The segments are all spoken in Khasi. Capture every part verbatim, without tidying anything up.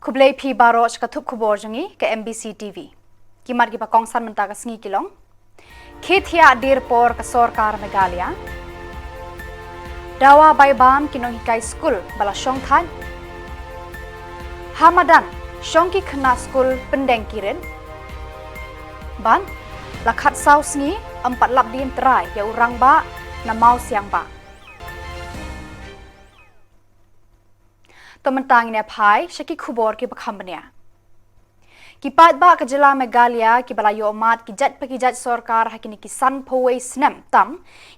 Khublei phi baroh sha ka thup khubor jong ngi ka M B C T V. Ki mat kiba kongsan mynta ka sngi ki long: Khie thiah dier por ka sorkar Meghalaya. Dawa bai bam ki nonghikai skul ba la shong thait. Ha madan shong ki khynnah skul pyndeng kirit. Bad la khatsaw sngi ym pat lap dien trai ïa u rangbah na Mawsiangbah. To mynta ngin ïa phai sha ki khubor kiba kham bniah. Ki paidbah ka jylla Meghalaya kiba la ïoh mad ki jait pa ki jait sorkar ha kine ki sanphew wei snem tam,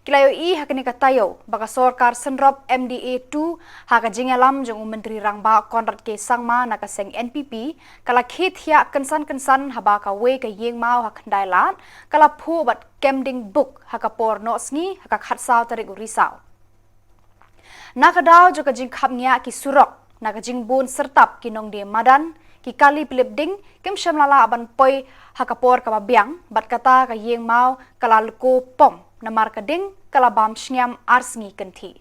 ki la ïohi ha kane ka taïew ba ka sorkar synrop M D A two ha ka jingïalam jong u Myntri Rangbah Conrad K Sangma na ka seng N P P ka la khie thiah kynsan kynsan haba kawei ka ïing maw ha Khyndailad ka la phuh bad kem ding buk ha ka por noh sngi ha ka khatsaw tarik u Risaw. Na ka daw jong ka jingkhapngiah ki surok, na ka jingbun syrtap ki nongdie madan, ki kali pylip ding kim shym la lah ban poi ha ka por kaba biang, bad kata ka ïing maw ka la lyngkhuh pom namar ka ding ka la bam shngiam ar sngi kynthih.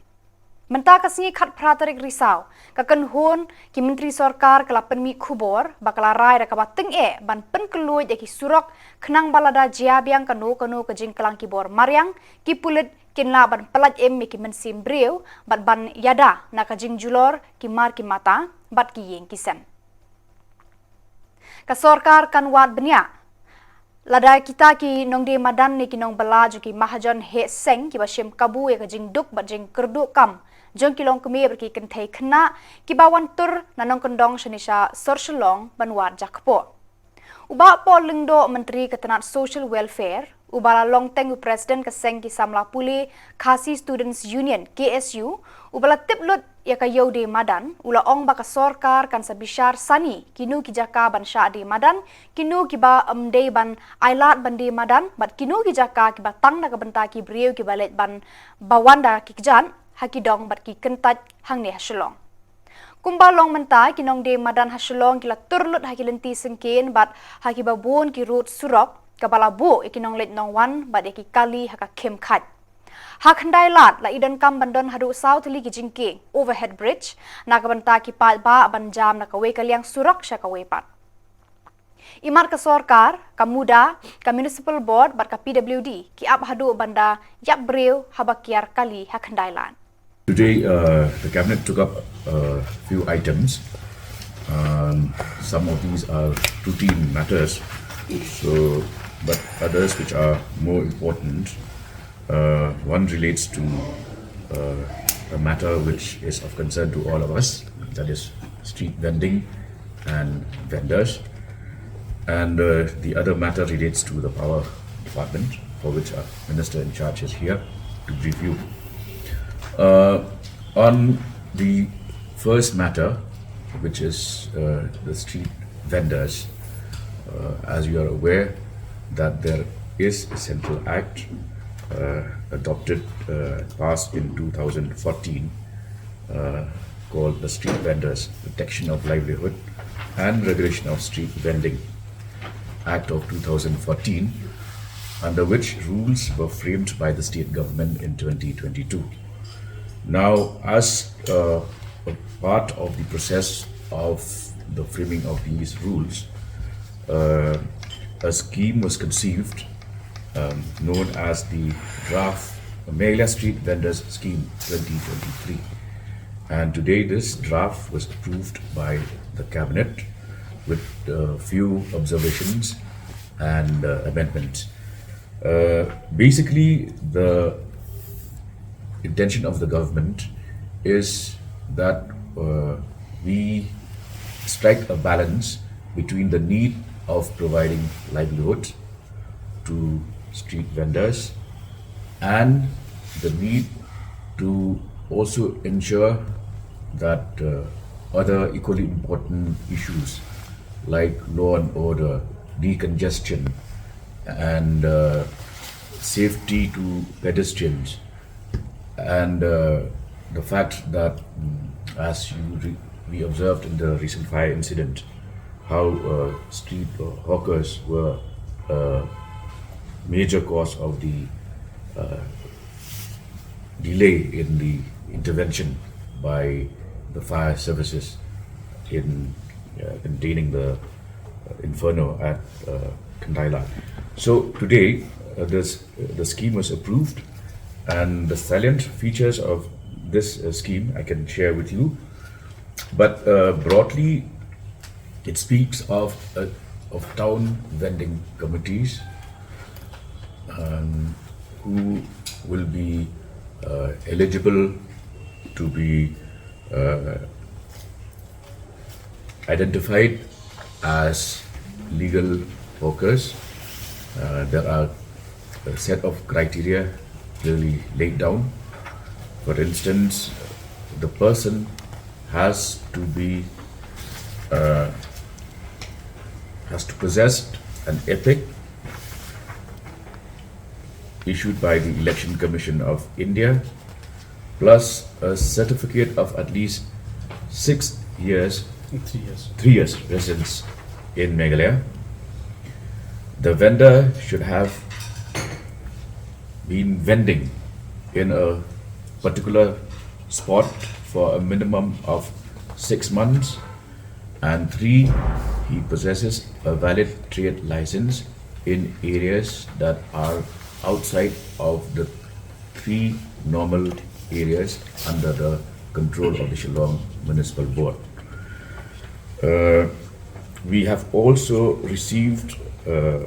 Mynta ka sngi khatphra tarik Risaw, ka kynhun ki myntri sorkar ka la pynmih khubor ba ka la rai da kaba tyngeh ban pynkylluid ïa ki surok, khnang ba lada jia biang kano kano ka jingklang ki bor mariang, ki pulit kin lah ban pyllait im ïa ki mynsiem briew bad ban ïada na ka jingjulor ki mar ki mata bad ki ïing ki sem. Ka sorkar kan wad bniah lada kita ki nongdie madan ne ki nongbylla jong ki mahajon heh seng kiba shim kabu ïa ka jingduk bad jingkyrduh kam jong ki longkmie bad ki kynthei khynnah kiba wan tur na nongkyndong shane sha sor Shillong ban wad jakpoh. U Bah Paul Lyngdoh, Myntri ka tnat Social Welfare, uba la long teng u President ka seng ki samla pule Khasi Students Union, K S U, uba la tip lut ïa ka ïew die madan, u la ong ba ka sorkar kan sa bishar sani kino ki jaka ban shah die madan, kino kiba ym dei ban ailad ban die madan, bad kino ki jaka kiba tang na ka bynta ki briew kiba leit ban ba wan da ki kjat ha ki dong bad ki kyntait hangne ha Shillong. Kumba long mynta, ki nongdie madan ha Shillong ki la tur lut ha ki lynti syngkien bad ha kiba bun ki rud surok, kaba la buh ïa ki nongleit nongwan bad ïa ki kali ha ka khim khait. Ha Khyndailad la i donkam ban don haduh saw tylli ki jingkieng overhead bridge na ka bynta ki paidbah ban jam na kawei ka liang surok sha kawei pat. I mat ka sorkar, ka MUDA, ka Municipal Board bad ka P W D ki ap haduh ban da ïap briew haba kiar kali ha Khyndailad. Today, uh, the cabinet took up a few items. Um, some of these are routine matters, so, but others which are more important. Uh, one relates to uh, a matter which is of concern to all of us, that is street vending and vendors. And uh, the other matter relates to the power department, for which our minister in charge is here to brief you. Uh, on the first matter, which is uh, the street vendors, uh, as you are aware that there is a central act uh, adopted, uh, passed in two thousand fourteen, uh, called the Street Vendors Protection of Livelihood and Regulation of Street Vending Act of two thousand fourteen, under which rules were framed by the state government in twenty twenty-two. Now, as uh, a part of the process of the framing of these rules, uh, a scheme was conceived um, known as the draft Meghalaya Street Vendors Scheme twenty twenty-three. And today, this draft was approved by the cabinet with a few observations and uh, amendments. Uh, basically, the intention of the government is that uh, we strike a balance between the need of providing livelihood to street vendors and the need to also ensure that uh, other equally important issues like law and order, decongestion, and uh, safety to pedestrians, and uh, the fact that, mm, as you re- we observed in the recent fire incident, how uh, street uh, hawkers were a major cause of the uh, delay in the intervention by the fire services in uh, containing the uh, inferno at uh, Khandailar. So today, uh, this uh, the scheme was approved, and the salient features of this uh, scheme I can share with you. But uh, broadly, it speaks of uh, of town vending committees um, who will be uh, eligible to be uh, identified as legal hawkers. Uh, there are a set of criteria clearly laid down. For instance, the person has to be uh, has to possess an EPIC issued by the Election Commission of India, plus a certificate of at least six years, Three years. Three years residence in Meghalaya. The vendor should have been vending in a particular spot for a minimum of six months, and three, he possesses a valid trade license in areas that are outside of the three normal areas under the control of the Shillong Municipal Board. Uh, we have also received uh,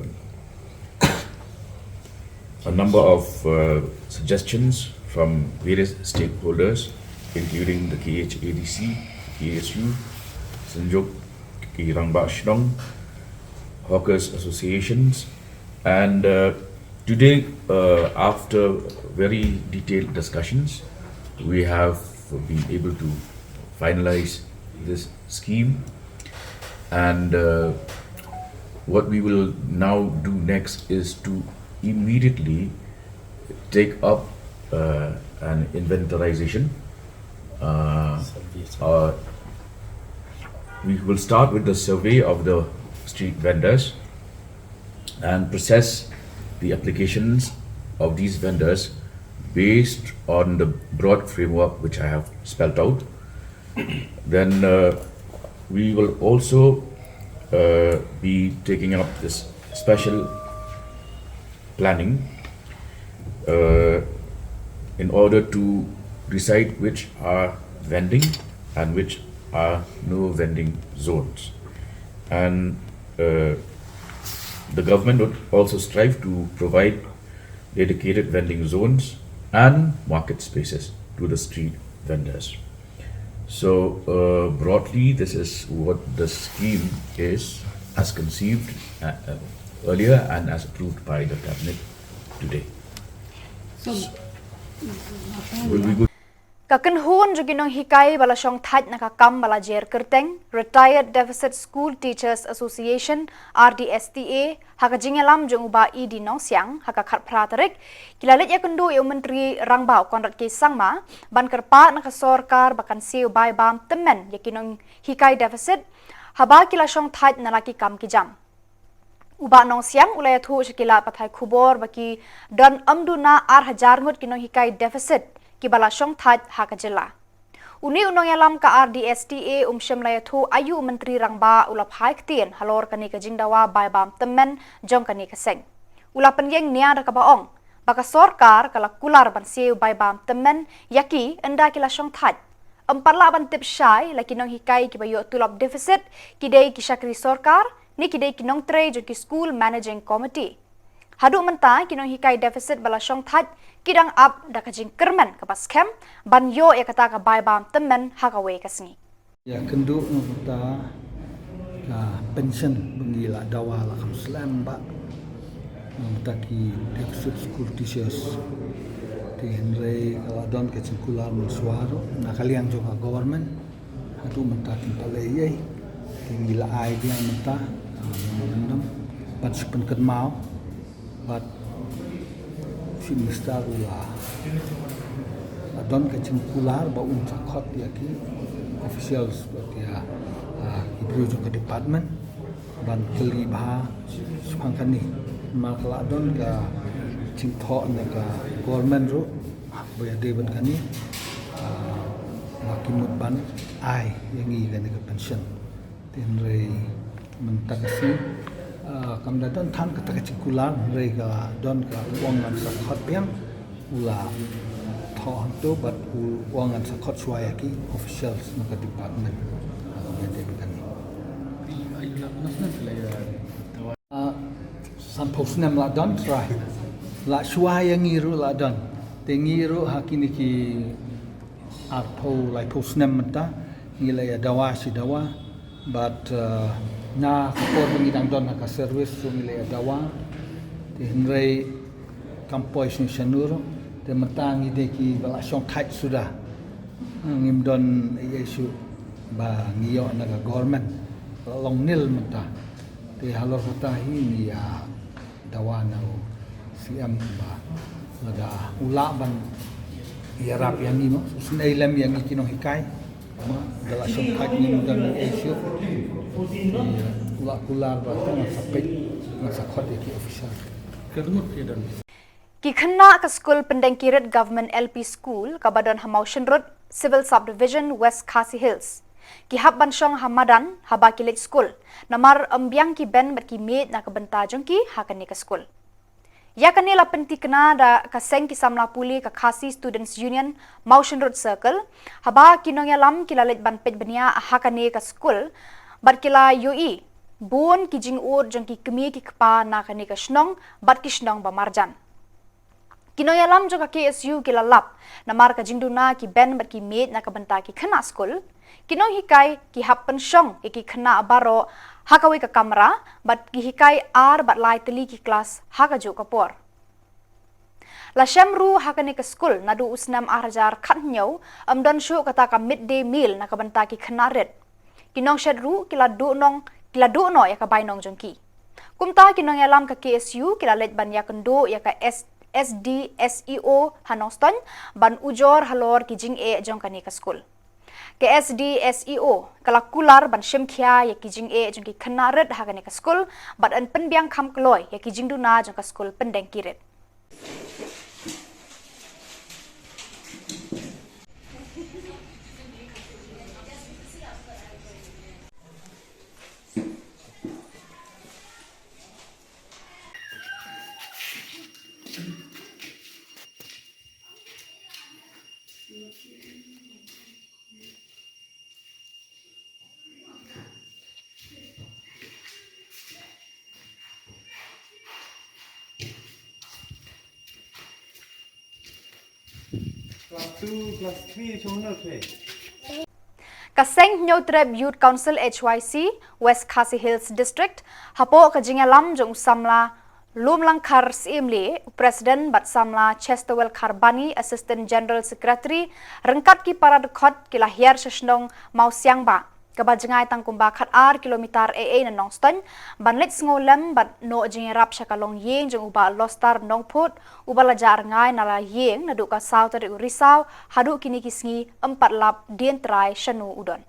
a number of uh, suggestions from various stakeholders, including the K H A D C, K S U, Synjuk ki Rangbah Shnong, Hawkers Associations, and uh, today, uh, after very detailed discussions, we have been able to finalize this scheme. And uh, what we will now do next is to immediately take up uh, an inventarization. Uh, uh, we will start with the survey of the street vendors and process the applications of these vendors based on the broad framework which I have spelled out. Then uh, we will also uh, be taking up this special planning uh, in order to decide which are vending and which are no vending zones. And uh, the government would also strive to provide dedicated vending zones and market spaces to the street vendors. So, uh, broadly, this is what the scheme is as conceived uh, uh, earlier and as approved by the cabinet today. So, will we go Ka kynhun jong ki nonghikai ba la shong thait na ka kam ba la jer kyrteng Retired Deficit School Teachers Association, R D S T A, ha ka jingïalam jong u Bah E D Nongsiang ha ka khatphra tarik, ki la leit ïakynduh ïa u Myntri Rangbah Conrad K Sangma ban kyrpad na ka sorkar ba kan siew bai bam tymmen ïa ki nonghikai deficit haba ki la shong thait na la ki kam ki jam. U Bah Nongsiang u la ïathuh sha ki lad pathai khubor ba ki don ym duna ar hajar ngut ki nonghikai deficit kiba la shong thait ha ka jylla. Une u nongïalam ka R D S T A um shym la ïathuh aïu u Myntri Rangbah u la phai ktien halor kane ka jingdawa bai bam tymmen jong kane ka seng. U la pynïeng nia da kaba ong ba ka sorkar ka la kular ban siew bai bam tymmen ïa ki ynda ki la shong thait. Ym pat lah ban tip shai la ki nonghikai kiba ïoh tulop deficit ki dei ki shakri sorkar ne ki dei ki nongtrei jong ki School Managing Committee. Haduh mynta ki nonghikai deficit ba la shong thait ki dang ap da ka jingkyrmen kaba skhem ban ïoh ïa kata ka bai bam tymmen ha kawei ka sngi. Ïakynduh na ka bynta ka pension ba ngi la dawa la kham slem bha na ka bynta ki deficit school teachers. Te hynrei ka la don ka jingkular mynshuwa ruh na ka liang jong ka government. Haduh mynta kim pat leh ei ei. Te ngi la ai biang mynta, ah, memorandum ban shu pynkynmaw bad Chief Minister u la, la don ka jingkular ba un sa khot ïa ki officials bad ïa, ah, ki briew jong ka department ban kylli bha shaphang kane. Namar ka la don ka jingthoh na ka government ruh ba ïadei bad kane, ah, ba ki mut ban ai ïa ngi kane ka pension. Te hynrei mynta ka sngi, ah, kam da don than kata ka jingkular, hynrei ka don ka u ong ngan sa khot biang, u la thoh hangto bad u ong ngan sa khot shuwa ïa ki officials na ka department. Ah, ïa te kane. Ah, sanphew snem la don trai. La shuwa ïa ngi ruh la don. Te ngi ruh ha kine ki arphew laiphew snem mynta ngi la ïa dawa shi dawa. Bad, eh, na ka por ba ngi dang don ha ka service ruh ngi la ïa dawa. Te hynrei kam poi shano shano ruh. Te mynta ngi dei kiba la shong thait suda. Ngim don ei ei shuh ba ngi ïoh na ka government. La long nil mynta. Te halor kata hi ngi ïa dawa na u C M ba lada u lah ban ïarap ïa ngi mo, u sngewlem ïa ngi ki nonghikai. Mo, da la shong thait ngim don ei ei shuh. Te u la kular ba tang ngan sa peit, ngan sa khot ïa ki officer. Ka dmut ki don. Ki khynnah ka skul Pyndengkirit Government L P School kaba don ha Mawshynrut, Civil Subdivision, West Khasi Hills, ki hap ban shong ha madan haba ki leit skul, namar ym biang ki ben bad ki miej na ka bynta jong ki ha kane ka skul. Ïa kane la pynthikna da ka seng ki samla pule ka Khasi Students Union Mawshynrut Circle, haba ki nongïalam ki la leit ban peit bniah ha kane ka skul, bad ki la ïohi bun ki jingud jong ki kmie ki kpa na kane ka shnong bad ki shnong ba marjan. Ki nongïalam jong ka K S U ki la lap namar ka jingduna ki ben bad ki miej na ka bynta ki khynnah skul. Ki nonghikai ki hap pynshong ïa ki khynnah baroh ha kawei ka kamra bad ki hikai ar bad lai tylli ki klas ha kajuh ka por. La shem ruh ha kane ka skul naduh u snem ar hajar khathynñiew ym don shuh kata ka midday meal na ka bynta ki khynnah rit. Ki nongshet ruh ki la duh nong, ki la duh noh ïa ka bainong jong ki. Kumta ki nongïalam ka K S U ki la leit ban ïakynduh ïa ka S-, S D S E O ha Nongstoiñ ban ujor halor ki jingeh jong kane ka skul. Ka S D S E O ka la kular ban shim khia ïa ki jingeh jong ki khynnah rit ha kane ka skul bad yn pynbiang kham kloi ïa ki jingduna jong ka skul Pyndengkirit. Class two, class three, shong no three. Ka Seng Hynñiewtrep Youth Council H Y C, West Khasi Hills District, hapoh ka jingïalam jong u samla Lumlangkhar Syiemlieh, u President bad samla Chestowell Kharbani, Assistant General Secretary, ryngkat ki para dkhot ki la hiar sha shnong Mawsiangbah, kaba jngai tang kumba khatar kilometer ei ei na Nongstoiñ, ban leit sngewlem bad noh jingïarap sha ka longïing jong u Bah Lostar Nongphut, uba la jah rngai na la ïing naduh ka saw tarik u Risaw haduh kine ki sngi, ym pat lap dien trai shano u don.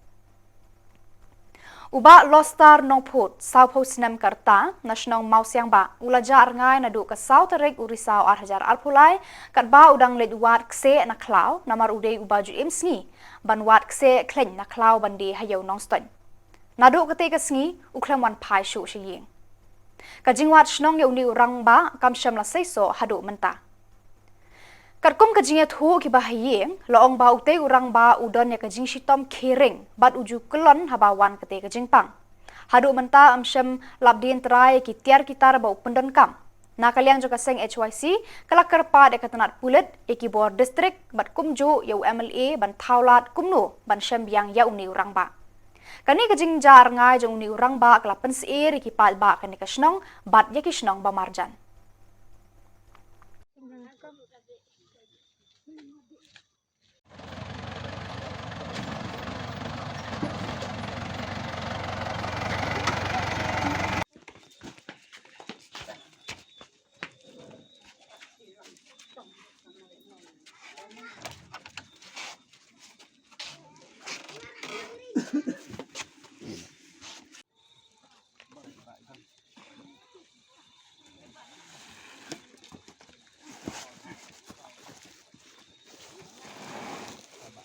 U Bah Lostar Nongphut, sawphew snem ka rta, na shnong Mawsiangbah, u la jah rngai naduh ka saw tarik u Risaw ar hajar arphew lai, katba u dang leit wad kseh na khlaw, namar u dei uba ju im sngi ban wad kseh khleiñ na khlaw ban die ha ïew Nongstoiñ. Naduh katei ka sngi u khlem wan phai shuh sha ïing. Ka jingwad shnong ïa une u rangbah kam shym la seisoh haduh mynta. Katkum ka jingïathuh kiba ha ïing, la ong ba utei u rangbah u don ïa ka jingshitom khie ring bad u ju kyllon haba wan katei ka jingpang. Haduh mynta ym shym lap dien trai ïa ki tiar ki tar ba u pyndonkam. Na ka liang jong ka Seng H Y C, ka la kyrpad ïa ka tnat pulit, ïa ki bor district bad kumjuh ïa u M L A ban thaw lad kumno ban shem biang ïa une u rangbah. Kane ka jingjah rngai jong une u rangbah ka la pynsyier ïa ki paidbah kane ka shnong bad ïa ki shnong ba marjan.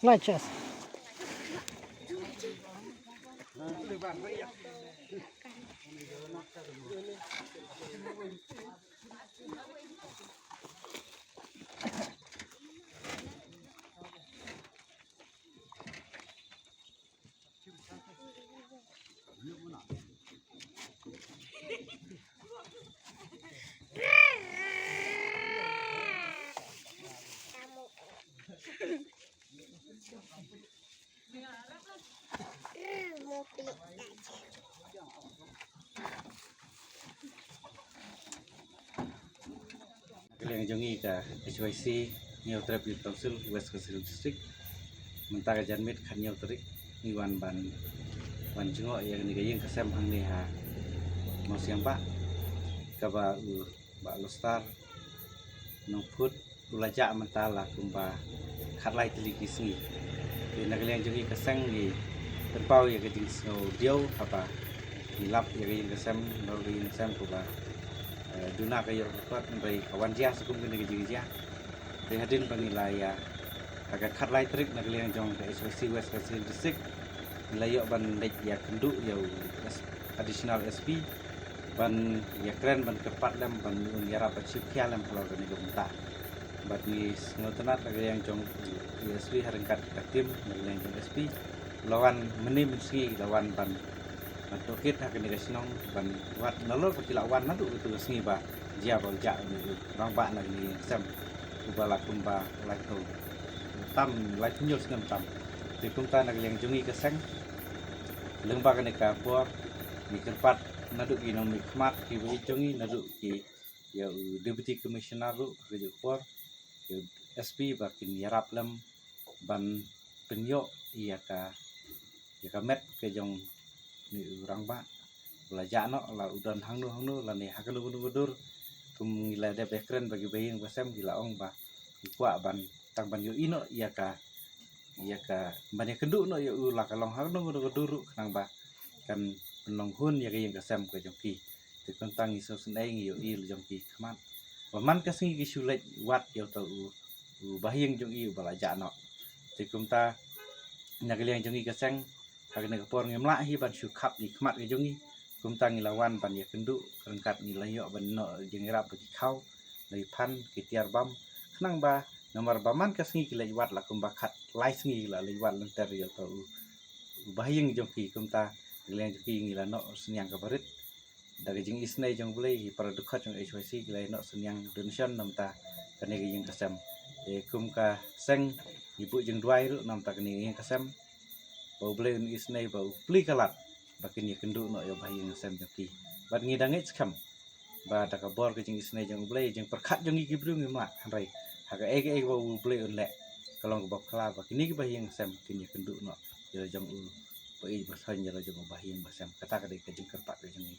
Light chest. Ka liang jong ngi ka H Y C, Hynñiewtrep Youth Council, West Khasi Hills District. Mynta ka janmiet khathynñiew tarik ngi wan ban, wan jngoh ïa kane ka ïing ka sem hangne ha Mawsiang Bah, kaba u Bah Lostar Nongphut u la jah mynta la kumba khatlai tylli ki sngi. Te na ka liang jong ngi ka seng ngi pynpaw ïa ka jingsngewdiaw haba ngi lap ïa ka ïing ka sem, ngi lap ïa ka ïing ka sem kumba, eh, duna ka ïor ka kot, hynrei ka wan jia sa kum kane ka jingjia. Te hadien ba ngi la ïa, ha ka khatlai tarik na ka liang jong ka H Y C West Khasi Hills District, ngi la ïoh ban leit ïakynduh ïa u S-, Additional S P, ban ïakren ban kyrpad lem ban un ïarap ban shu khia lem halor kane ka bynta. Bad ngi sngewtynnat na ka liang jong u S P ha ryngkat ka team na ka liang jong S P, la wan mynne mynsngi la wan ban, ban tohkit ha kane ka shnong ban wad nalor ba ki la wan naduh katu ka sngi ba jia ba u jah une u rangbah na kane ka ïing ka sem uba la kumba lai tam, lai hynñiew snem tam. Te kumta na ka liang jong ngi ka seng, lyngba kane ka por ngi kyrpad naduh ki nongmihkhmat kiba ïeit jong ngi, naduh ki, ïa u Deputy Commissioner ruh ha kajuh ka por, ïa u S P ba kin ïarap lem ban pynïoh ïa ka, ïa ka met ka jong une u rangbah. U la jah noh, la u don hangno hangno lane ha kano kano ka dur. Kum ngi la dep ïakren bad kiba ïing ba sem, ki la ong ba ki kwah ban, tang ban ïohi noh ïa ka, ïa ka, ban ïakynduh noh ïa u la ka long ha kano kano ka dur ruh, khnang ba kan pynlong hun ïa ka ïing ka sem ka jong ki. Te kumta ngi sngewsynei, ngi ïohi la jong ki khmat ba man ka sngi ki shu leit wad ïa uta u, u bahaïing jong i uba la jah noh. Te kumta na ka liang jong ngi ka seng, ha kane ka por ngim lah hi ban shu khap ïa ki khmat ka jong ngi. Kumta ngi la wan ban ïakynduh ryngkat, ngi la ïoh ban noh jingïarap bad ki khaw, la ki phan, ki tiar bam, khnang ba namar ba man ka sngi ki leit wad la kumba khatlai sngi ki la leit wad lynter ïa uta u, u bahaïing jong ki. Kumta na ka liang jong ki ngi la noh synñiang kaba rit. Da ka jingisynei jong U Blei, ki para dkhot jong H Y C ki la ïa noh synñiang donation namar kane ka ïing ka sem. Te kum ka seng ngi buh jingduwai ruh namar kane ka ïing ka sem, ba U Blei un isynei ba u plie ka lad ba kin ïakynduh noh ïa u bahaïing ka sem jong ki. Bad ngi da ngeit skhem ba da ka bor ka jingisynei jong U Blei, jingpyrkhat jong ngi ki briew ngim lah, hynrei ha kaei kaei kaba U Blei un leh, ka long kaba phylla ba kine ki bahaïing ka sem kin ïakynduh noh ïa la jong u ba ïeit ba thoiñ, ïa la jong u bahaïing ba sem. Kata ka dei ka jingkyrpad ka jong ngi.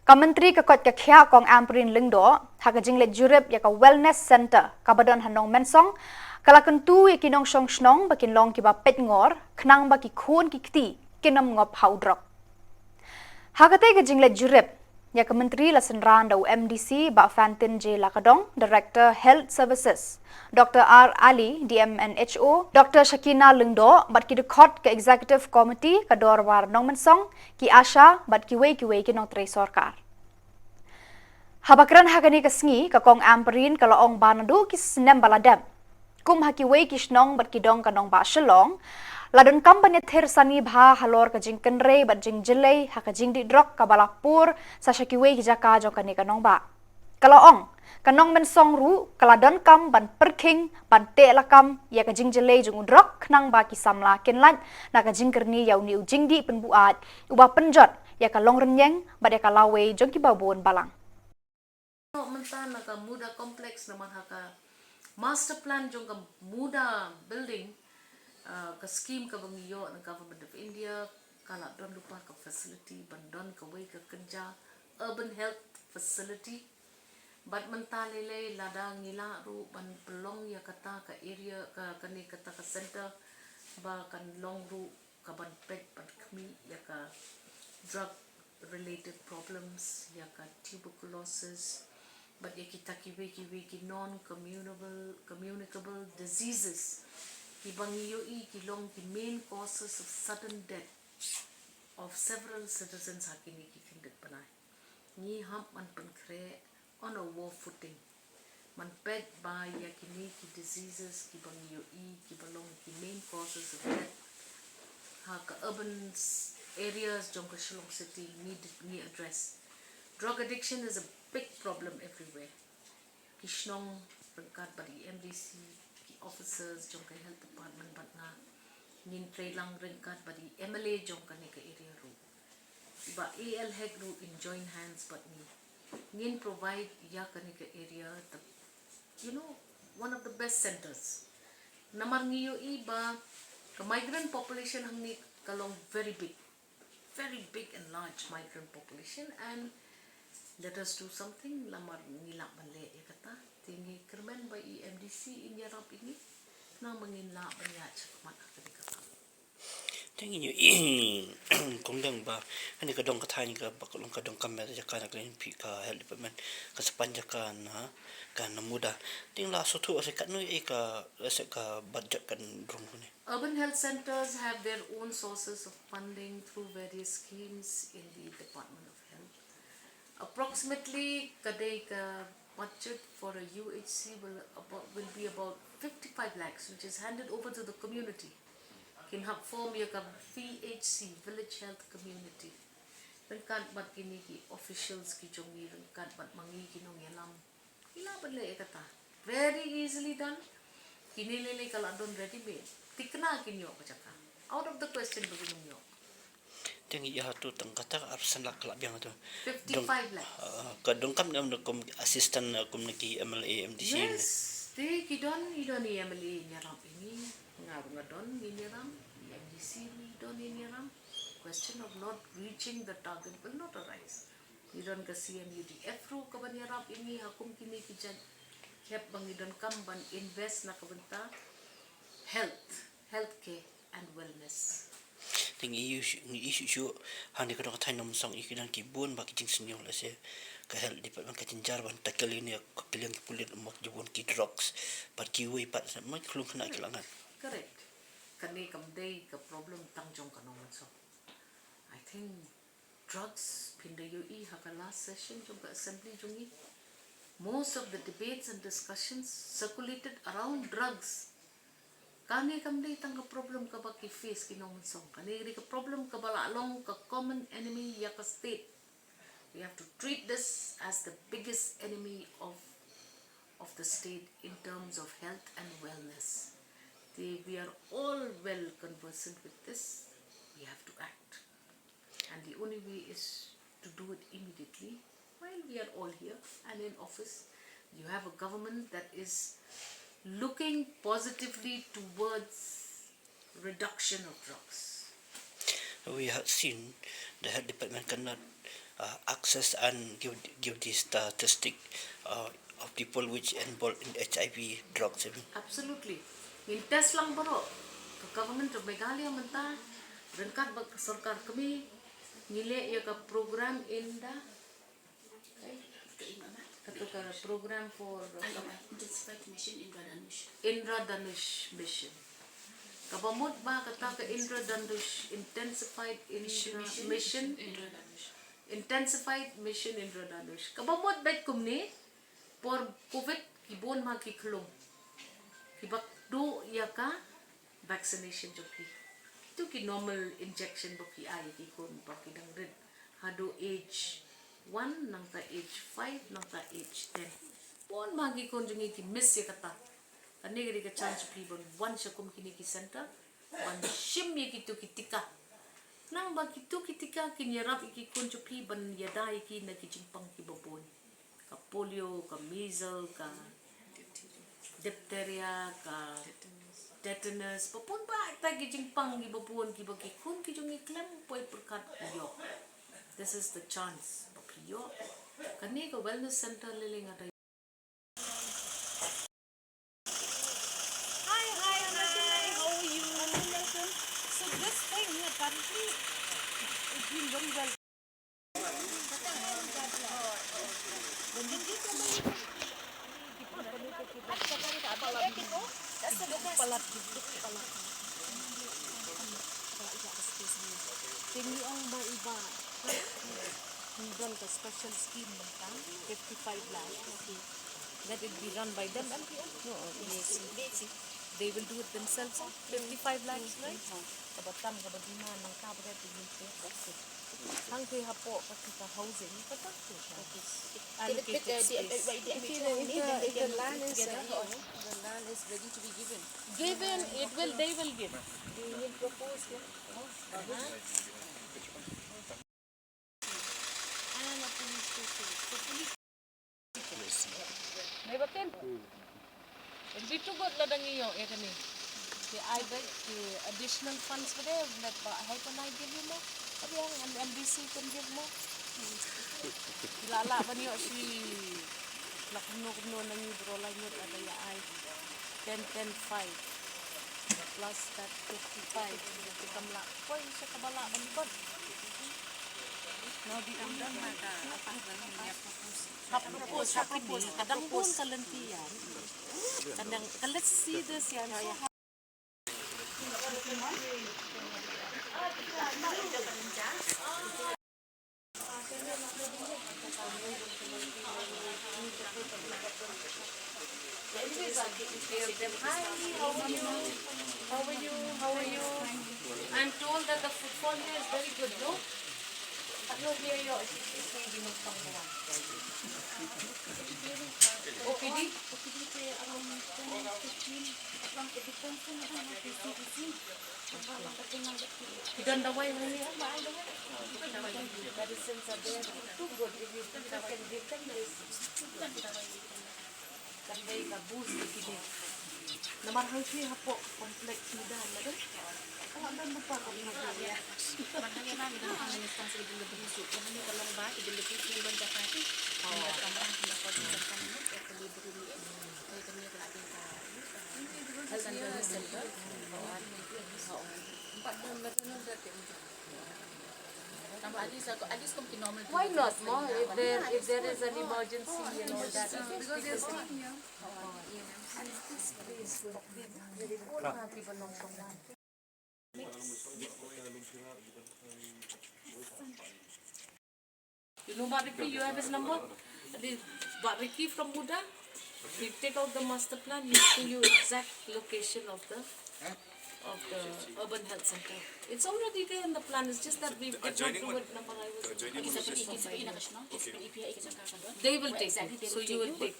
Ka Myntri ka koit ka khiah Kong Ampareen Lyngdoh ha ka jingleit jurip ïa ka Wellness Centre kaba don ha Nongmensong, ka la kyntu ïa ki nongshong shnong ba kin long kiba peit ngor khnang ba ki khun ki kti kin ym ngop ha u drok. Ha katei ka jingleit jurip, ïa ka Myntri la synran da u M D C Bah Fantin J Lakadong, Director Health Services, Doctor R Ali, D M and H O, Doctor Shakina Lyngdoh bad ki dkhot ka Executive Committee ka Dorbar Nongmensong, ki ASHA bad kiwei kiwei ki nongtrei sorkar. Haba kren ha kane ka sngi, ka Kong Ampareen ka la ong ba naduh ki snem ba la dep, kum ha kiwei ki shnong bad ki dong ka nongbah Shillong, la donkam ban ïathir sani bha halor ka jingkynrei bad jingjyllei ha ka jingdih drok kaba la pur sa sha kiwei ki jaka jong kane ka nongbah. Ka la ong, ka Nongmensong ruh ka la donkam ban pyrkhing ban teh lakam ïa ka jingjyllei jong u drok khnang ba ki samla kin lait na ka jingkyrni ïa une u jingdih pynbuaid uba pynjot ïa ka longrynïeng bad ïa ka lawei jong kiba bun balang. Mynta na ka Muda Complex namar ha ka master plan jong ka Muda Building, ah, ka scheme kaba ngi ïoh na Government of India, ka la don lypa ka facility ban don kawei ka kynja urban health facility. Bad mynta lei lei lada ngi lah ruh ban pynlong ïa kata ka area, ka, kane kata ka center ba kan long ruh kaban peit ban khmih ïa ka drug related problems, ïa ka tuberculosis bad ïa kita kiwei kiwei ki non communicable, communicable diseases kiba ngi ïohi ki long ki main causes of sudden death. of several citizens ha kine ki khyndiat bnai. Ngi hap ban pynkhreh on a war footing. Ban peit ba ïa kine ki diseases kiba ngi ïohi kiba long ki main causes of death ha ka urban s- areas jong ka Shillong City ngi d- ngi address. Drug addiction is a big problem everywhere. Ki shnong ryngkat bad i M D C, ki officers jong ka health department bad nga, ngin trei lang ryngkat bad i M L A jong kane ka area ruh. Bah A L Hek ruh in join hands bad ngi. Ngin provide ïa kane ka area the, you know, one of the best centers. Namar ngi ïohi ba ka migrant population hangne ka long very big, very big and large migrant population, and let us do something. Lamar ngi lah ban leh ïa kata, te ngi kyrmen ba i M D C in ïarap ïa ngi, namar ngin lah ban ïaid shakhmat ha kane ka kam. Thank you. Kong dang ba kane ka dong ka thaiñ ka ba ka long ka dong ka met jaka na ka phi ka health department ka sapan jaka na ka na muda. Ting la sothu ase ka nu e ka ase ka budget kan rong ne. Urban health centers have their own sources of funding through various schemes in the Department of Health. Approximately, ka dei ka budget for a U H C will about, will be about fifty-five lakhs, which is handed over to the community. Kin hap form ïa ka V H C, Village Health Community. Ryngkat bad kine ki officials ki jong ngi, ryngkat bad ma ngi ki nongïalam. Ki lah ban leh ïa kata. Very easily done. Kine lei lei ka lah don ready made. Thikna kin ïoh ka jaka. Out of the question ba kin ym ïoh. Tang ïa tu tang kata ka arphew san lak ka lah biang tu. Dong, fifty-five lakhs. Ah, ka dong kam ne em kum assistant, ah, kum ne ki M L A, M D C ne. Yes, te ki don, i don i M L A in ïarap ïa ngi. Nga ruh nga don in ïarap, i M D C ruh i don in ïarap. Question of not reaching the target will not arise. Ngi don ka C M U D F ruh kaban ïarap ïa ngi ha kum kine ki jait khep ba ngi donkam ban invest na ka bynta health, healthcare and wellness. Te ngi ïohi shuh, ngi ïohi shuh shuh hangne ka dong ka thaiñ Nongmynsong, ïa ki don ki bun bha ki jingsngew lehse ka health department ka jynjar ban tackle ïa kane ka pylliang ki pulit, mo ki bun ki drugs bad kiwei pat, mo ki khlung khynnah ki la ngat. Correct. Kane kam dei ka problem tang jong ka Nongmynsong. I think drugs, phin da ïohi ha ka last session jong ka assembly jong ngi, most of the debates and discussions circulated around drugs. Kane kam dei tang ka problem kaba ki face ki Nongmynsong. Kane ka dei ka problem kaba la long ka common enemy ïa ka state. We have to treat this as the biggest enemy of, of the state in terms of health and wellness. Te, we are all well conversant with this. We have to act. And the only way is to do it immediately while we are all here and in office. You have a government that is looking positively towards reduction of drugs. We have seen the health department cannot, uh, access and give, give the statistic, uh, of people which involved in H I V drugs. Absolutely. Ngin test lang baroh. Ka Government of Meghalaya mynta, ryngkat bad ka sorkar kmie, ngi leh ïa ka program in da, kato ka program for, uh, Intensified Mission Indradhanush. Indradhanush Mission. Kaba mut ba kata ka Indradhanush, Intensified Indra-, Mission. Mission. Indradhanush. Intensified Mission Indradhanush. Kaba mut beit kumne, por covid ki bun ma ki khlung. Kiba duh ïa ka vaccination jong ki. Kito ki normal injection ba ki ai ïa ki khun ba ki dang rit haduh age one, nangta age five, nangta age ten. Bun ma ki khun jong ngi ki miss ïa kata. Kane ka dei ka chance jong phi ban wan sha kum kine ki center ban shim ïa kito ki tika. Nang ba kito ki tika kin ïarap ïa ki khun jong phi ban ïada ïa ki na ki jingpang kiba bun. Ka polio, ka measles, ka diphtheria, ka tetanus. Ba bun ba ita ki jingpang kiba bun kiba ki khun ki jong ngi khlem poi pyrkhat ïoh. This is the chance ba phi ïoh. Kane ka wellness center lei lei nga da. Hi, hi, hi. How are you? So this thing apparently is doing very well. Ngi ong ba i Bah, ngi don ka special scheme mynta, fifty-five lakhs. Let it be run by them. Yes. They will do it themselves, fifty-five lakhs, right? Kaba tam, kaba duna, nangta ba ka te ngi te. Hangte hapoh ka kita housing, ka tam te. Allocate it space. If the, if the, if the land is, uh, the land is ready to be given. Given, it will, they will give. They will propose, yeah. It'll be too good lada ngi ïoh ïa kane. Ki ai beit ki additional funds ba dei, leit ba, hei, can I give you more? Hei, ang, and M D C can give more. Ki la lah ban ïoh shi, la kumno kumno na ngi baroh lai ngut lada ïa ai ten, ten, five. Plus that fifty-five, ïa ki kam lah. Poi sha kaba lah ban kot. Now the, hap propose, hap propose, ka dang bun ka lynti ïa. Ka dang, ka, let's see this ïa. Hi, how are you? How are you? How are you? I'm told that the footfall here is very good, no? Ano here your O P D? Ki don dawai hangne? Medicines are there. Too good. If you, if you can give them medicine. Kan dei ka boost ïa ki dei. Namar hangtei hapoh complex ni da, madam. Ka la don lypa ka boost. Why not, mo? If there, if there is an emergency and all that, because it's, oh, yes. And this place will be very poor people long from that. You know Bah Ricky, you have his number? The Bah Ricky from MUDA, he take out the master plan, he show you exact location of the, of the urban health center. It's already there in the plan, it's just that we did not do it. Namar I was, they will take, so you will take.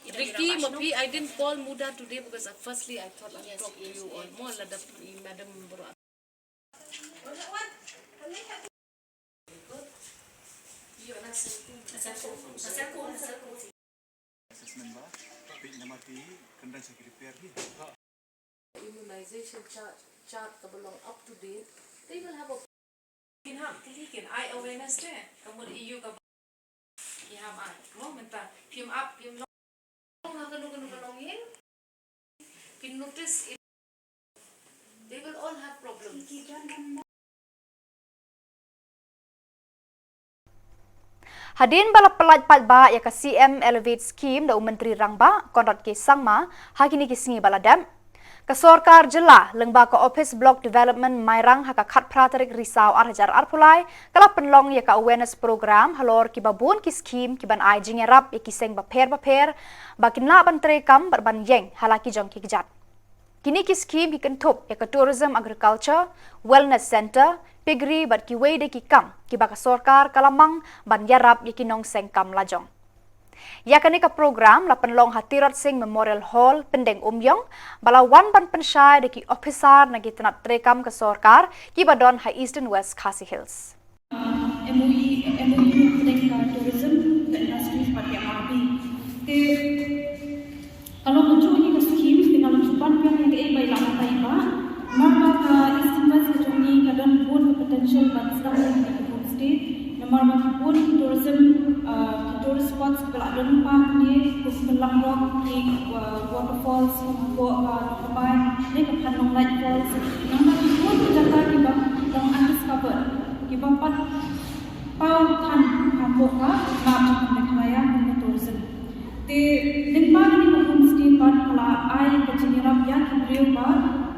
Ricky, ma phi, I didn't call MUDA today because, uh, firstly I thought I'll talk to you all more, lada i madam baroh. Assessment ba phi, namar phi kynran sha ki repair hi. Immunization chart, chart kaba long up to date. They will have a, kin ham, kylli kin ai awareness te, ka mut ïa ka ba. Ki ham ai, mo, mynta phim ap, phim long ha kano kano ka longïing. Kin notice it. They will all have problems. Hadien ba la pyllait paidbah ïa ka C M Elevate Scheme da u Myntri Rangbah Conrad K Sangma ha kine ki sngi ba la dep, ka sorkar jylla lyngba ka Office Block Development Mairang ha ka khatphra tarik Risaw ar hajar arphew lai ka la pynlong ïa ka awareness program halor kiba bun ki scheme kiban ai jingïarap ïa ki seng bapher bapher ba kin lah ban treikam bad ban ïeng ha la ki jong ki kjat. Kine ki scheme ki kynthup ïa ka Tourism Agriculture, Wellness Centre, Piggery bad kiwei de ki kam kiba ka sorkar ka la mang ban ïarap ïa ki nongseng kam lajong. Ïa kane ka program la pynlong ha Tirot Sing Memorial Hall, Pyndengumiong, ba la wan ban pynshai da ki ophisar na ki tnat treikam ka sorkar kiba don ha Eastern West Khasi Hills. M O E, M O U hapdeng ka tourism, ka industry bad ka M R P. Te ka long kajuh ïa ka scheme, te ka long kajuh ban biang ïa kaei ba i la batai i Bah. Namar ba ka Eastern West ka jong ngi ka don bun ka potential ban sdang ïa ka homestay. Namar ba ki bun ki tourism, ah, ki tourist spots kiba la don lypa hangne, kum ki Pynlap Rock, ki, ah, waterfalls, kum hapoh, ah, Nongkbai, ne ka Phanlong Light Falls. Namar ki bun ki jaka kiba long undiscovered. Kiba pat paw than hapoh ka map jong ka Meghalaya kum ka tourism. Te lyngba kane ka homestay pat ka la ai ka jingïarap ïa ki briew ba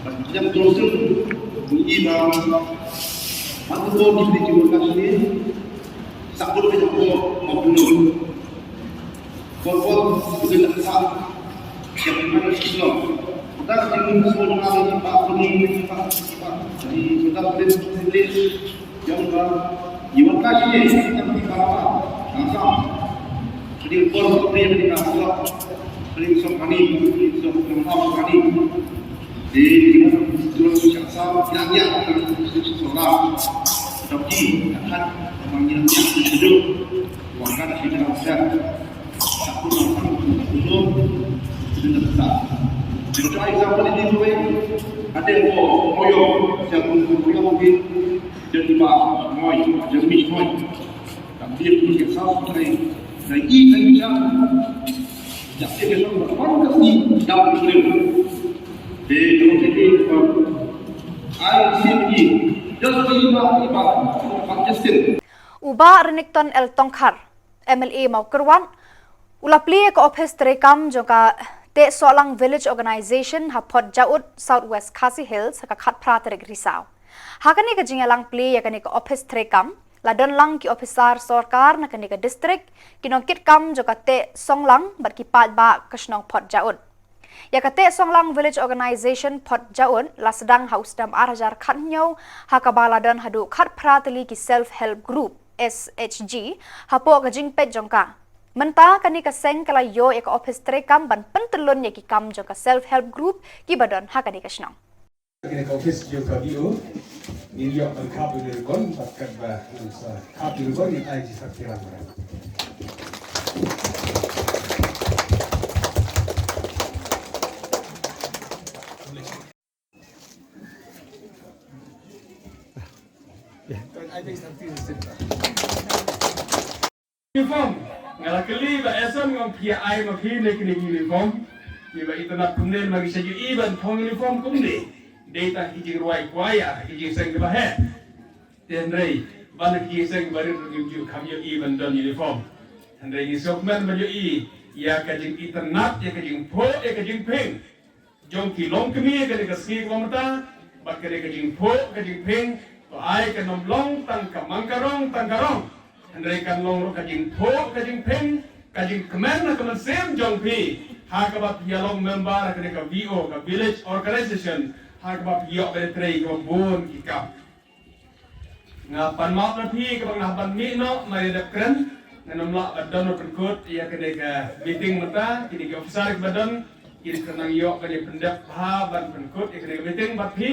Bad ïa ka jong sum ngi ba man ko ki bri ki mon ka shini sa ko be ko ma bunu. Ko ko ko de sa ya ko ma ki lo. Da ki mun so na ni ba ko ni ba. Ni so da de de ya ba ni wa ka shini ta ki ba ba. Ang sa. Jadi ko ko de ni ka so. Jadi so ka ni, so ka ni. Di di mana tuan siasa yang yang sudah tapi akan menginjak hidup warga kita. Aku nak aku belum sudah besar. Jadi example ini tu eh ada yang mau koyok, siapa mau koyok mungkin dia tiba mau jemi mau. Tapi dia punya siasa dari dari ikan ikan. Jadi dia tu orang kasi dapat hidup. U Bah Renikton L Tongkhar, M L A Mawkyrwat, u la plie ïa ka ophis treikam jong ka Tehsohlang Village Organisation ha Port Jahud, South West Khasi Hills, ha ka khatphra tarik Risaw. Ha kane ka jingïalang plie ïa kane ka ophis treikam, la don lang ki ophisar sorkar na kane ka distrik, ki nongkitkam jong ka Tehsohlang bad ki paidbah ka shnong Port Jahud. Ïa ka Tehsohlang Village Organisation Port Jahud la sdang ha u snem ar hajar khathynñiew, ha kaba la don haduh khatphra tylli ki Self Help Group, S H G, hapoh ka jingpeit jong ka. Mynta kane ka seng ka la ïoh ïa ka ophis treikam ban pyntyllun ïa ki kam jong ka Self Help Group kiba don ha kane ka shnong. Kane ka ophis jong ka V O ngin ïoh ban khap ïa u Nirikon bad katba ngan sa khap ïa u Nirikon ngin ai jingsngewthuh. Uniform. Nga la kylli ba Eson ngam phi ai ma phi ne kine uniform. Ki ba itynnad kumne ma ki sa ju i ban phong uniform kumne. Dei ta ki jingrwai kwaya ki jingseng ki ba he. Te hynrei ban ki jingseng ba rit ruh ngim ju kham ju i ban don uniform. Hynrei ngi sngewkmen ba ju i ïa ka jingitynnad, ïa ka jingphuh, ïa ka jingpyng. jong ki longkmie kane ka sngi kaba mynta, bad kane ka jingphuh ka jingphieng, to ai kan ym long tang ka mang ka rong tang ka rong. Hynrei kan long ruh ka jingphuh ka jingphieng, ka jingkmen ha ka mynsiem jong phi, ha kaba phi ïa long member ha kane ka V O, ka Village Organization, ha kaba phi ïoh ban trei kaba bun ki kam. Nga pan map na phi kaba nga ban mih noh, mar ïa dep kren, ngan ym lah ban don ban pynkut ïa kane ka meeting mynta, kine ki officer kiba don, kin kynang ïoh ban ïa pyndep bha ban pynkut ïa kane ka meeting bad phi,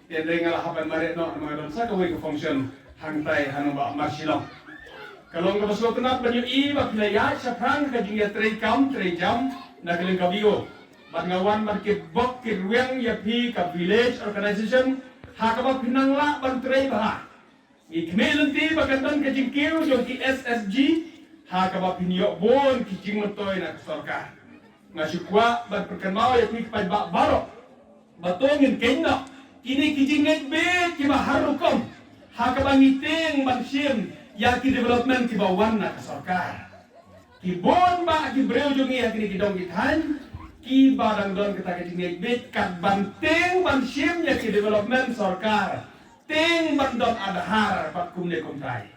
te hynrei nga la hap ban mareh noh namar nga don sa kawei ka function hangtai ha nongbah Marshillong. Ka long kaba sngewtynnat ban ïohi ba phi la ïaid shaphrang ka jingïatrei kam trei jam na ka liang ka V O. Bad nga wan ban kitbok kitrwiang ïa phi ka village organization ha kaba phin nang lah ban trei bha. Ngi khmih lynti ba kan don ka jingkiew jong ki S S G ha kaba phin ïoh bun ki jingmyntoi na ka sorkar. Nga shu kwah ban pynkynmaw ïa phi ki paidbah baroh ba to ngin kynnoh kine ki jingngeit beit kiba har rukom ha kaba ngi tieng ban shim ïa ki development kiba wan na ka sorkar. Ki bun bah ki briew jong ngi ha kine ki dong ki thaiñ kiba dang don kata ka jingngeit beit kat ban tieng ban shim ïa ki development sorkar, tieng ban don Aadhaar bad kumne kumtai.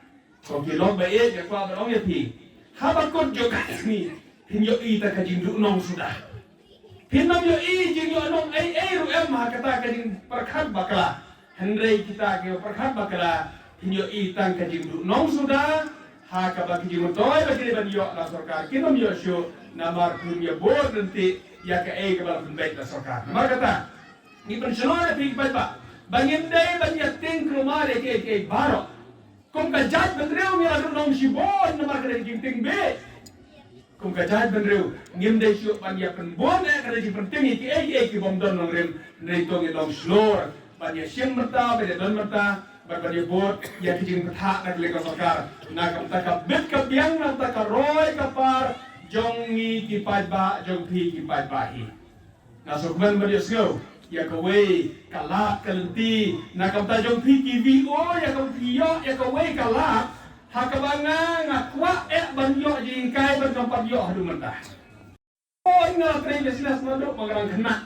Ko ki lok ba ïeit, nga kwah ban ong ïa phi, haba kut jong ka sngi phin ïohi tang ka jingduhnong suda. Phin ym ïohi jingïohnong ei ei ruh em ha kata ka jingpyrkhat bakla. Hynrei kita ki pyrkhat bakla, phin ïohi tang ka jingduhnong suda ha kaba ki jingmyntoi ba ki dei ban ïoh na sorkar kin ym ïoh shuh namar phin ym ïa bud lynti ïa kaei kaba la pynbeit na sorkar. Namar kata ngi pynshlur ïa phi paidbah ba ngim dei ban ïa tieng kulmar ïa kiei kiei baroh. Kum ka jaitbynriew ngi la duhnong shibun namar ka dei ka jingtieng beit. Kum ka jaitbynriew ngim dei shuh ban ïa pynbun eh ka dei jingpyntieng ïa kiei kiei ki bym don nongrim. Hynrei to ngin long shlur ban ïa shim mynta, ban ïa don mynta, ban ban ïa bud ïa ki jingbthah na ka liang ka sorkar. Na ka bynta ka bit ka biang, na ka bynta ka roi ka par jong ngi ki paidbah, jong phi ki paidbah hi. Nga sngewkmen ban ïohsngew ïa kawei ka lad ka lynti na ka bynta jong phi ki V O, ïa kaba phi ïoh ïa kawei ka lad ha kaba nga, nga kwah eh ban ïoh jinghikai ban kam pat ïoh haduh mynta. Oi, nga trei business naduh ba nga dang khynnah.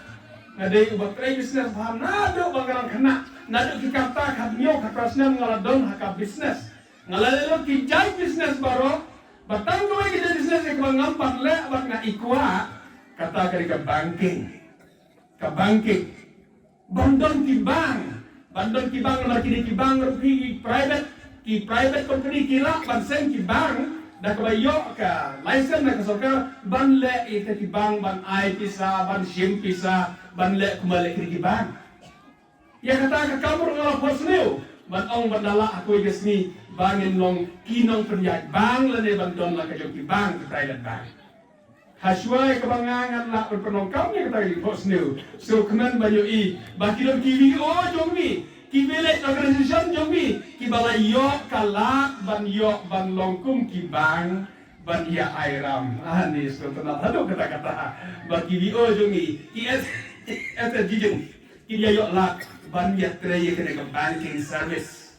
Nga dei uba trei business bha naduh ba nga dang khynnah. Naduh ki khatta khathynñiew khatphra snem nga la don ha ka business. Nga la leh lut ki jait business baroh, ba tang kawei ka jait business ïa kaba ngam pat leh bad nga i kwah, kata ka dei ka banking. Ka banking. Ban don ki bank, ban don ki bank namar kine ki bank ruh phi ki private, ki private company ki lah ban seng ki bank da kaba ïoh ka license na ka sorkar ban leh ïa kita ki bank ban ai pisa, ban shim pisa, ban leh kumba leh kine ki bank. Ïa kata ka kam ruh nga la phohsniew ban ong ban da lah ha kawei ka sngi ba ngin long ki nongpynïaid bank lane ban don la ka jong ki bank, ki private bank. Hashwa ïa kaba nga ngan lah ban pynlong kam ïa kata ka jingphohsniew. Sngewkmen ban ïohi ba ki don ki V O jong ngi, ki village organization jong ngi kiba la ïoh ka lad ban ïoh ban long kum ki bank ban ïa ai ram. Ani sngewtynnat haduh katta katta ba ki V O jong ngi, ki S, S S G jong ngi, ki ïa ïoh lad ban ïa trei ïa kane ka banking service.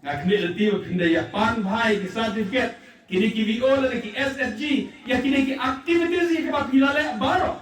Nga khmih lynti ba phin da ïa pan bha ïa ki certificate, kine ki V O lane ki S S G, ïa kine ki activities ïa kiba phi la leh baroh.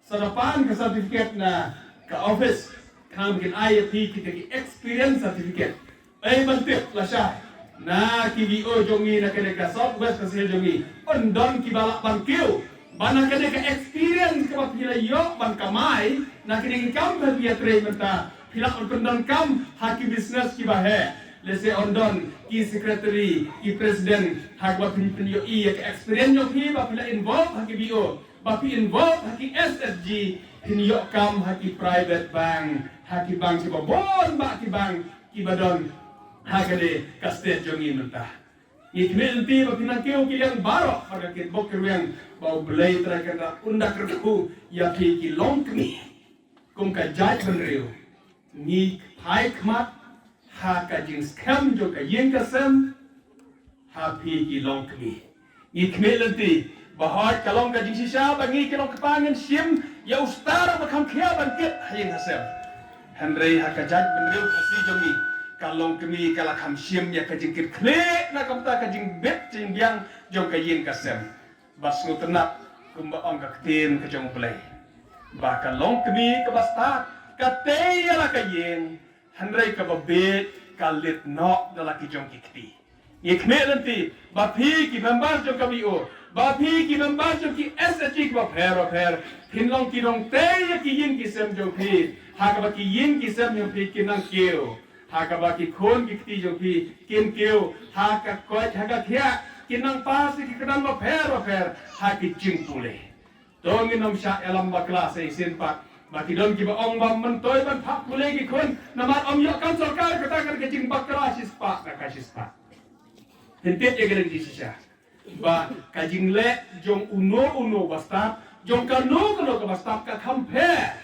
Sa da pan ka certificate na ka office, khnang ba kin ai ïa phi kita ki experience certificate. Ei ban tip lashai na ki V O jong ngi na kane ka South West Khasi Hills jong ngi, yn don kiba lah ban kiew ba na kane ka experience kaba phi la ïoh ban kamai na kine ki kam ba phi ïa trei mynta, phi lah ban pyndonkam ha ki business kiba heh. Lehse yn don ki secretary, ki president, ha kaba phin pynïohi ïa ka experience jong phi ba phi la involve ha ki V O, ba phi involve ha ki S S G, phin ïoh kam ha ki private bank, ha ki bank kiba bun bah ki bank kiba don ha kane ka state jong ngi mynta. Ngi khmih lynti ba phin nang kiew ki liang baroh, bad nga kitbok kitrwiang ba U Blei Trai Kynrad un da kyrkhu ïa phi ki longkmie. Kum ka jaitbynriew ngi phai khmat ha ka jingskhem jong ka ïing ka sem ha phi ki longkmie. Ngi khmih lynti ba hooid ka long ka jingshisha ba ngi ki longkpa ngin shim ïa u star ba kham khia ban kit ha ïing ha sem. Hynrei ha ka jaitbynriew Khasi jong ngi, ka longkmie ka la kham shim ïa ka jingkitkhlieh na ka bynta ka jingbit jingbiang jong ka ïing ka sem. Bad sngewtynnat kumba ong ka ktien ka jong U Blei, Ba ka longkmie kaba stad ka tei ïa la ka ïing, hynrei kaba bieit ka leit noh da la ki jong ki kti. Ngi khmih lynti ba phi ki member jong ka B O, ba phi ki member jong ki S H G kiba pher ba pher, phin long ki nongtei ïa ki ïing ki sem jong phi, ha kaba ki ïing ki sem jong phi kin nang kiew, ha kaba ki khun ki kti jong phi kin kiew, ha ka koit ha ka khiah kin nang pass ïa ki kyrdan ba pher ba pher ha ki jingpule. To ngin ym shah ïalam bakla sa shisien pat. Ba ki don kiba ong ba myntoi ban phah pule ki khun namar ym ïoh kam sorkar, kata ka dei ka jingbakla shispah na ka shispah. Phin tip ïa ka lynti shisha ba ka jingleh jong uno uno ba stad, jong kano kano kaba stad ka kham pher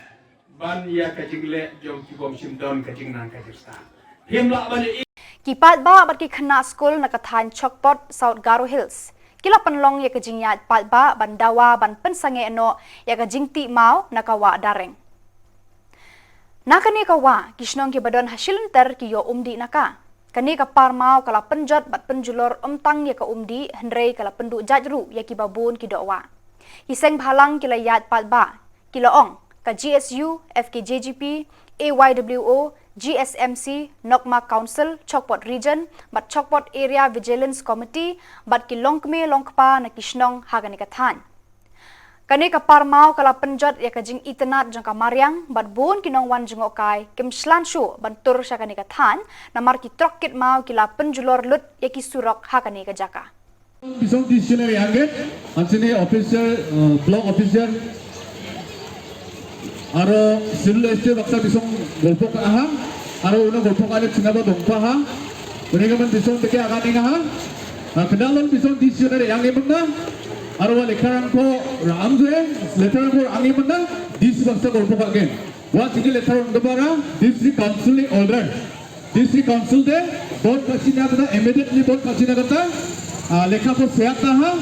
ban ïa ka jingleh jong ki bym shym don ka jingnang ka jingstad. Phim lah ban ïohi. Ki paidbah bad ki khynnah skul na ka thaiñ Chokpot, South Garo Hills, ki la pynlong ïa ka jingïaid paidbah ban dawa ban pynsangeh noh ïa ka jingtih maw na ka wah Dareng. Na kane ka wah, ki shnong kiba don ha shilynter ki ïoh umdih na ka. Kane ka par maw ka la pynjot bad pynjulor ym tang ïa ka umdih, hynrei ka la pynduh jait ruh ïa kiba bun ki dohwah. Ki seng bhalang ki la ïaid paidbah, ki la ong, ka G S U, F K J G P, A Y W O, G S M C, Nokma Council, Chokpot Region bad Chokpot Area Vigilance Committee bad ki longkmie longkpa na ki shnong ha kane ka thaiñ. Kane ka par maw ka la pynjot ïa ka jingitynnad jong ka mariang bad bun ki nongwan jngohkai kim shlan shuh ban tur sha kane ka thaiñ, namar ki trok kit maw ki la pynjulor lut ïa ki surok ha kane ka jaka. Bisong Dictionary angge, ansini officer, uh, block officer, aro civil estate baksa bisong golpok aha, aro uno golpok ale chingaba dongpa ha, uno kaman bisong teke agani ngaha, uh, kenalon bisong Dictionary angge mena, aro wa lekharang ko ram je, lekharang ko angge mena, dis baksa golpok again. Wa chini lekharang dobara, District Council ni order. District Council te, bot kachina kata, immediately bot kachina kata, ah, lekha ko sehat na ha,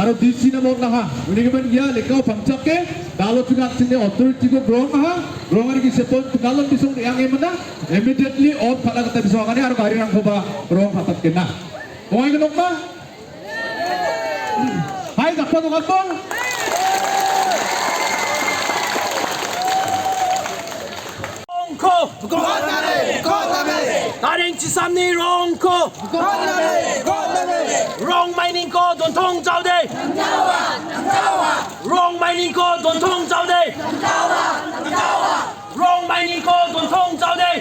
aro D C na bot na ha. Uni ke ban ya lekha pangchak ke, dalo chuna chini authority ko grong ha, grong ari ki sepon, dalo bisong yang emana, immediately off pala kata bisong kani aro kari rang ko ba grong patat kena. Oi ke nokma? Hai, dakpa dong apa? Rong ko. Dareng Chisamni rong ko. Rong Mining ko Donthong Chaude. Rong Mining ko Donthong Chaude. Rong Mining ko Donthong Chaude.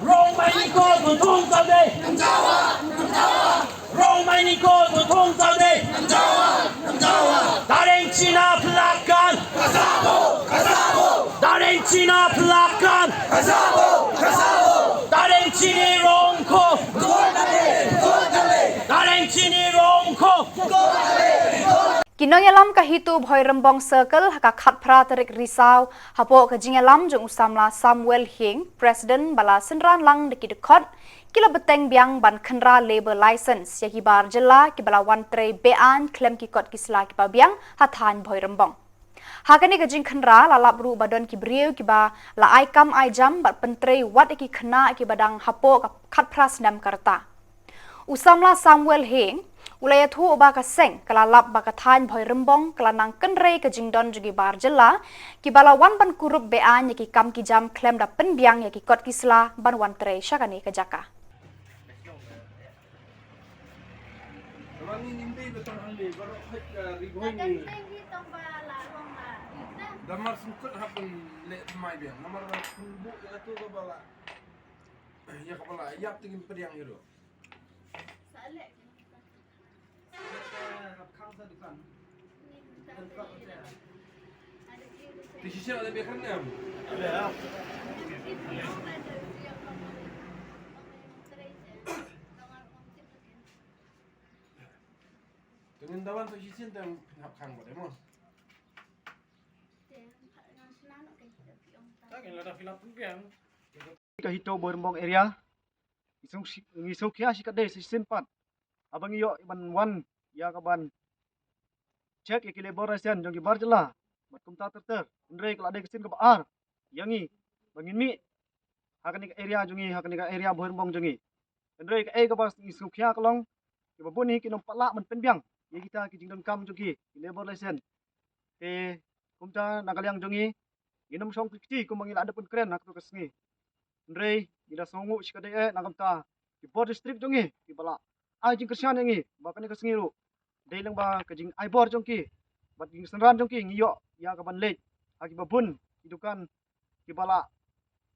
Rong Mining ko Donthong Chaude. Rong Mining ko Donthong Chaude. Dareng China pelakan. Dareng China pelakan. Dareng Chini rong ko. Dareng Chini rong ko. Ki nongïalam ka HITO Bhoirymbong Circle ha ka khatphra tarik Risaw, hapoh ka jingïalam jong u samla Samuel Hieng, President, ba la synran lang da ki dkhot, ki la bteng biang ban khynra labour license ïa ki bar jylla kiba la wan trei beaiñ khlem ki kot ki sla kiba biang ha thaiñ Bhoirymbong. Ha kane ka jingkhynra la lap ruh ba don ki briew kiba la ai kam ai jam bad pyntrei wat ïa ki khynnah kiba dang hapoh ka khatphra snem ka rta. U samla Samuel Hieng u la ïathuh ba ka seng ka la lap ba ka thaiñ Bhoirymbong ka la nang kynrei ka jingdon jong ki bar jylla kiba la wan ban kurup beaiñ ïa ki kam ki jam khlem da pynbiang ïa ki kot ki sla ban wan trei sha kane ka jaka. Damar sngkut hap ban leh mai biang. Namar ba sngkut ïa tu ka bala. Ïa ka bala, ïap tingin pdiang ïa tu. Ti shisha ada biar kan em. Tengin dawan tu shisha tang hap khang ba demo. Ka HITO Bhoirymbong area. Ngi sngewkhia shi katdei shisien pat. Haba ngi ïoh ban wan ïa ka ban check ïa ki labour license jong ki bar jylla bad kumta ter ter. Hynrei ka la dei ka sien kaba ar ïa ngi ba ngin mih ha kane ka area jong ngi, ha kane ka area Bhoirymbong jong ngi. Hynrei kaei kaba ngi sngewkhia ka long kiba bun hi kim pat lah ban pynbiang ïa kita ki jingdonkam jong ki, ki labour license. Te Kumta na ka liang jong ngi, ngin ym shong kti kumba ngi la dep pynkren ha katu ka sngi. Hynrei ngi da sngewnguh shikatdei eh na ka bynta ki bor district jong ngi kiba la ai jingkyrshan ïa ngi ba kane ka sngi ruh dei lyngba ka jingai bor jong ki bad jingsynran jong ki ngi ïoh ïa ka ban leit ha kiba bun ki dukan kiba la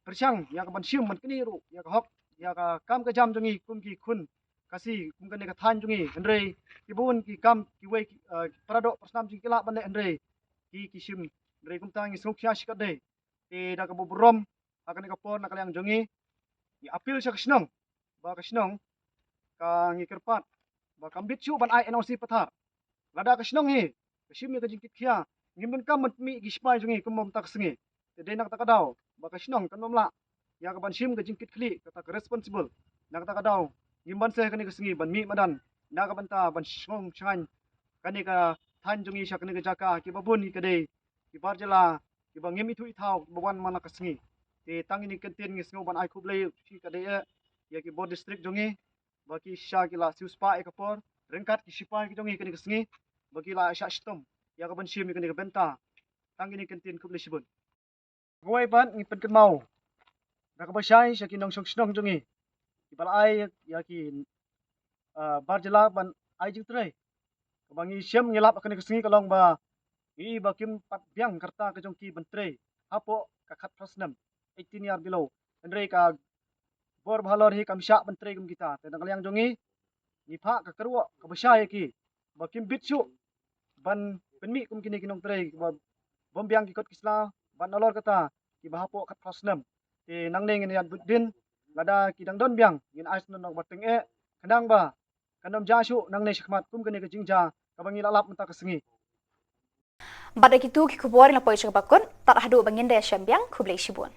pyrshang ïa ka ban shim ban knieh ruh ïa ka hok ïa ka kam ka jam jong ngi kum ki khun Khasi kum kane ka thaiñ jong ngi. Hynrei kiba bun ki kam kiwei ki, eh, ki paradoh parasnam jong ngi ki lah ban leh hynrei ki ki shim. Hynrei kumta ngi sngewkhia shikatdei. Te da kaba burom ha kane ka por na ka liang jong ngi, ngi appeal sha ka shnong ba ka shnong ka ngi kyrpad ba kam bit shuh ban ai N O C pathar. Lada ka shnong hi ka shim ïa ka jingkitkhia, ngim donkam ban pynmih ki shipai jong ngi kumba mynta ka sngi. Te dei na kata ka daw ba ka shnong kan ym lah ïa ka ban shim ka jingkitkhlieh kata ka responsible. Na kata ka daw ngim banse kane ka sngi ban mih madan na ka bynta ban shong shngaiñ kane ka thaiñ jong ngi sha kane ka jaka kiba bun hi ka dei ki bar jylla kiba ngim ithuh ithaw kiba wan man la ka sngi. Te tang ine i kyntien ngi sngew ban ai khublei shikatdei eh ïa ki bor district jong ngi ba ki shisha ki la siewspah ïa ka por ryngkat ki shipai ki jong ngi kane ka sngi ba ki la shah shitom ïa ka ban shim ïa kane ka bynta. Tang ine i kyntien, khublei shibun. Kawei pat ngi pynkynmaw da kaba shai sha ki nongshong shnong jong ngi kiba la ai ïa ki, ah, bar jylla ban ai jingtrei. Kaba ngi shem ngi lap ha kane ka sngi ka long ba ngi ba kim pat biang ka rta ka jong ki ban trei hapoh ka khatphra snem, eighteen year below. Hynrei ka bor ba halor hi kam shah ban trei kum kita. Te na ka liang jong ngi ngi phah ka kyrwoh kaba shai ïa ki ba kim bit shuh ban pynmih kum kine ki nongtrei ba bym biang ki kot ki sla ban nalor kata kiba hapoh khatphra snem. Te nangne ngin ïa bud din, lada ki dang don biang ngin ai sngewbha ba teng eh khnang ba kan ym jia shuh nangne shakhmat kum kane ka jingjia kaba ngi la lap mynta ka sngi. Bad da kitu ki khubor ngi la poi sha kaba kut, tad haduh ba ngin da ïashem biang, khublei shibun.